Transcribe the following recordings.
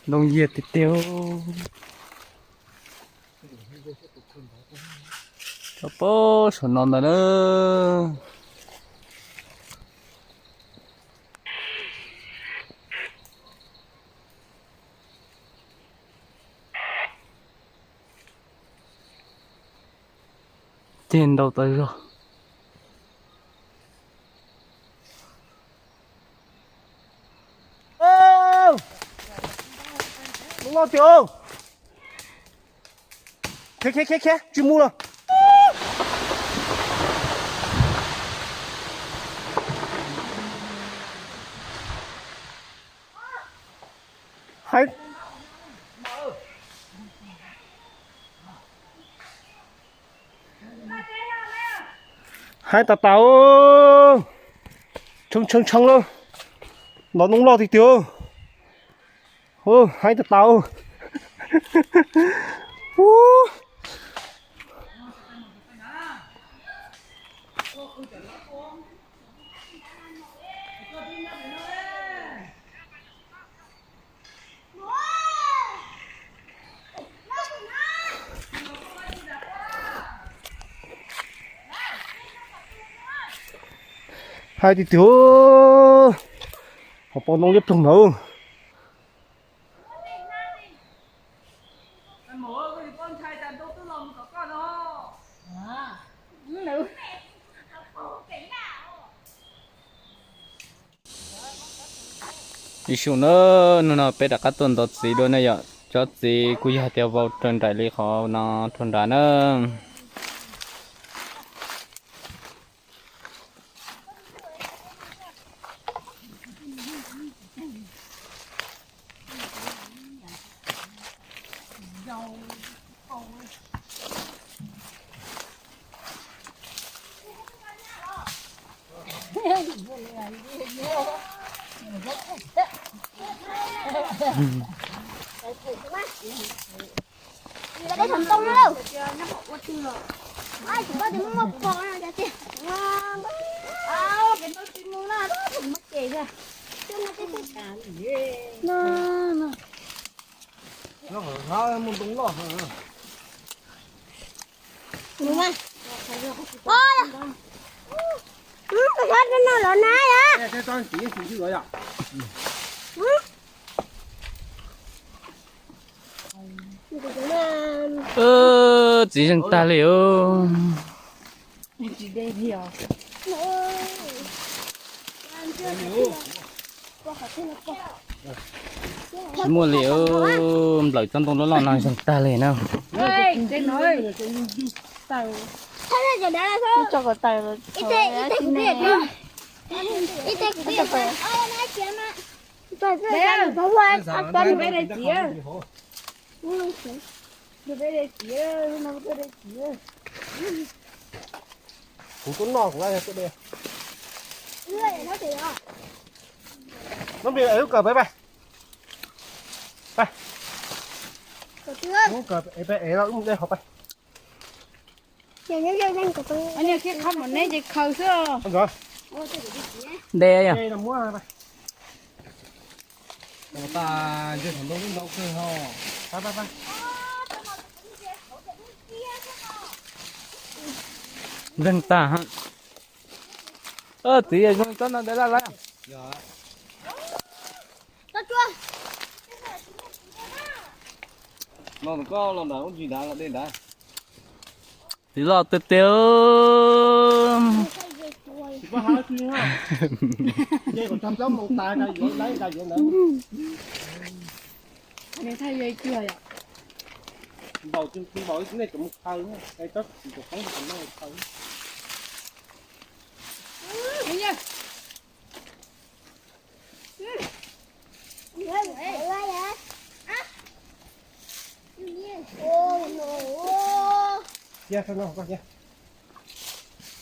Ntoo yiag tiag tiag. Tso pab saum no ntag na. Ceg ntau tas zog. Mus loj tiag. Khiav khiav khiav khiav, tsis mus lawm. Hais, hais tas tas, tshee tshee tshee lawm. Nov ntoo loj tiag tiag. Hais tas tas. Hais tiag tiag, ho pom ntoo liab ploog ntawd. Ib xyoo na, hnub no peb rov qab tuaj ntov txiv dua na yom. Cov txiv kuj yog tias vau raws nraim li qhov no rau nrad na. Txiv zeeg tag li os. Tsis muaj li, nplawm tsob ntoo loj loj no zeeg tag li na. Kuv tuaj noj kuv tuaj de. Nov npis ev lub kawm peb pais. Pais. Lub kawm peb ev los wb mus de hauv pais. Niag khib qhov mom neb ces khaws xwb. De yog. Zeeg tag. Txiv zoo tsob no de laj laj. Txiv loj tiag tiag.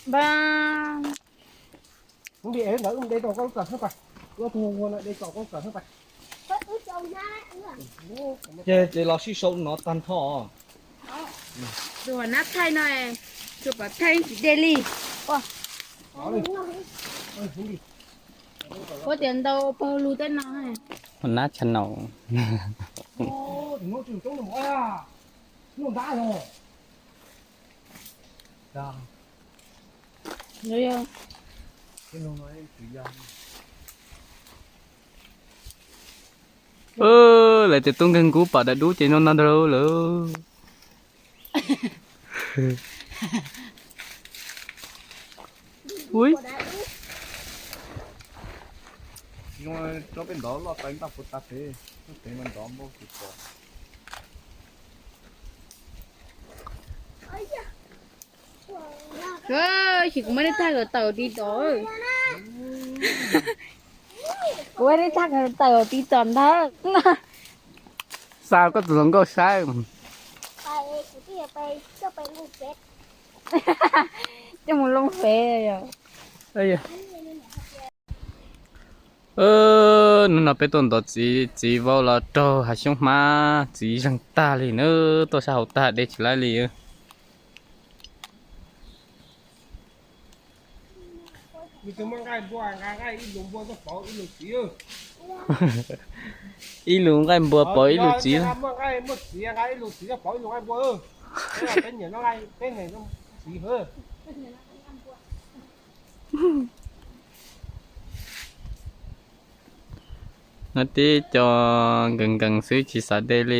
Npam. Wb de rau koj lub kawm xwb pas. Wb tus hua no de rau koj lub kawm xwb pas. Ces ces los sib sau no tag nrho. Tus nab thaij no, tsuas pom thaij tsis de li. Ua tias ntau pawg lug tej no. Nab tshaj naus. Lawv tias tub nkeeg kub pom daim dub ces no no ntag lawm. Ui. Tsob peb ntov loj tau ib npaj puas tag pem, pem mas ntov npaum tus pom. Tab sis kuv muab nej tag kom tawm ti tom. Kuv muab nej tag kom tawm ti tom ntag. Xa koj tus hluas nkauj saib. Coj mus loo fev yom. Hnub no peb tuaj ntov txiv, txiv vau los raug hav xyoob hmab, txiv zeeg tag li na, tuaj sab hauv tag de tsis laib li. Ib lus nqaij npua pov ib lus txiv. No tib co nkees nkees xwb tsis xav de li.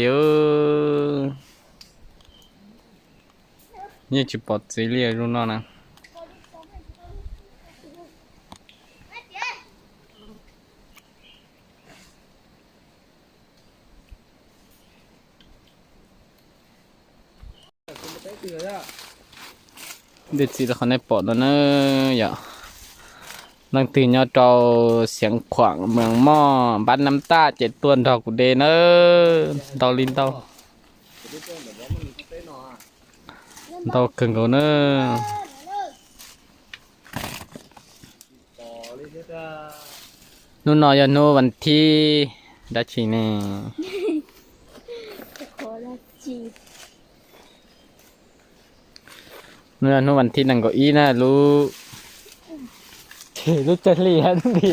Yeej tsis pom txiv li zoo no na. De txiv rau qhov nej pom no na yom. Leej twg nyob rau Xeev Khuam, Mees Moj, Npab Nab Taj ces tuaj nrog kuv de na, ntau li ntau. Ntau kawg nkaus na. Hnub no yog hnub vas thib dab tsi ne? Hnub no hnub vas thib nees nkaum ib na, lub, lub caij hli hab nti.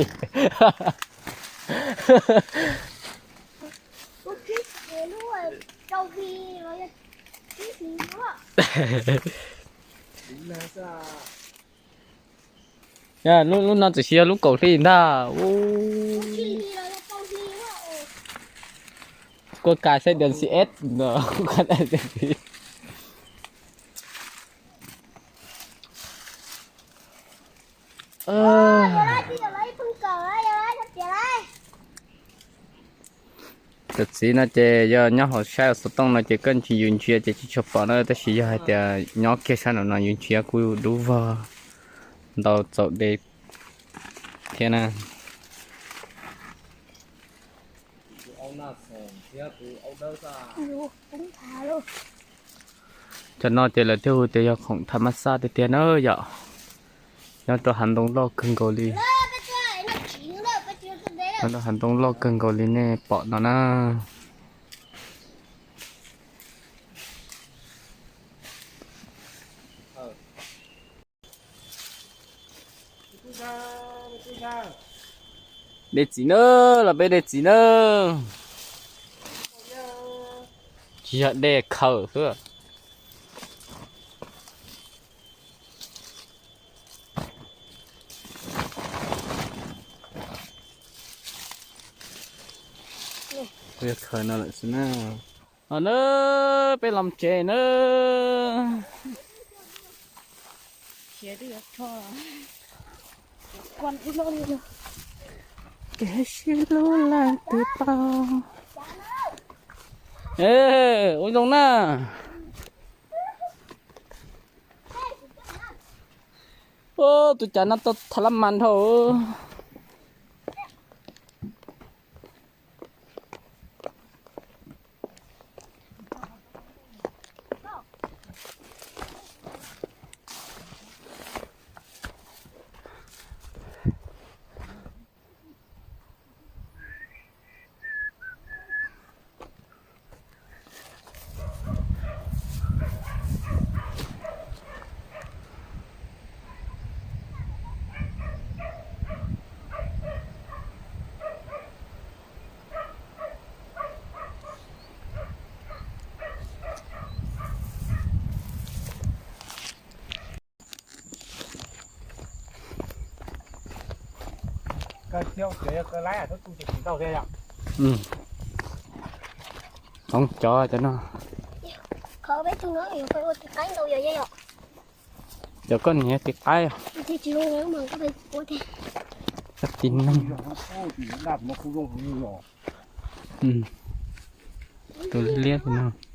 Lub no txawm sis yog lub kaum hli ntag. Kuj kas saib dees xi es no, kuj kas dees xi es. Cov txiv no ces yog nyob hauv saib xov tooj no ces koj tsis yus ntsia ces tsis tshua pom na, tab sis yog hais tias nyob kiag sab nraum no yus ntsia kuj dub vog ntau txaus de thiab na. Cov no ces lawv thiaj hu tias yog khoom tham mab xaj tiag tiag na yom. Nyob rau hav ntoo loj kawg nkaus li. Nyob rau hav ntoo loj kawg nkaus li nej pom no na. De txiv na, los peb de txiv na. Tsis yog de khaws xwb. Khaws no lawm xwb na. Os na, peb los tsev na. Kev sib hlub leej twg tau. Ua zoo na. Tus cas no tau tha lab mas dhau. Hloov cov cov no. Qhov peb tug no yuav ua tiv qaib ntau yom yom. Cov koj niam tiv qaib. Tiv neeg. Tus liab liab no.